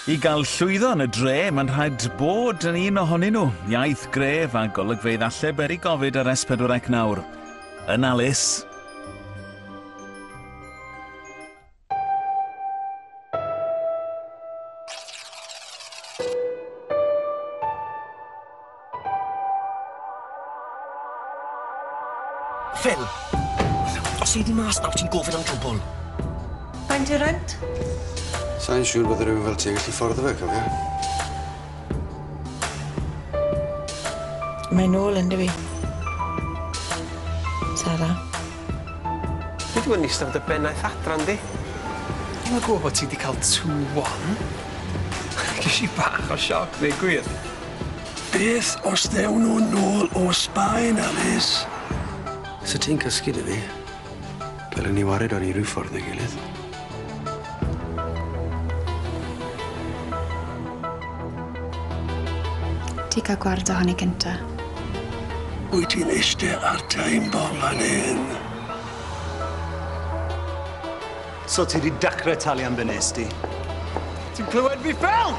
I gael llwyddo yn y dre, mae'n rhaid bod yn un ohonyn nhw. Iaith gref a golygfeydd alle beri gofid ar S4C nawr. Yn Alys. Phil, os ei di mas nawr ti'n gofyn am trwbwl. Faint yw'r rent? Sai'n siŵr bod rhywun fel ti yn gallu fforddo fe, cofia. Mae nôl yn dyw 'i? Sara. Fi 'di bod yn ista efo dy bennaeth adran di. Dwi'm yn gwbo bo' ti 'di ca'l 2-1. Gesh i bach o sioc ddeu gwir. Beth os ddewn nw nôl o Sbaen, Alys? So ti'n cysgu 'da fi? Dylen ni wared arni ryw ffordd neu gilydd. Ti ca'l gwared ohoni gynta. Wyt ti'n iste ar time bomb fan 'yn? So ti 'di dechre talu am be' nes di? Ti'n clywed fi, Phil?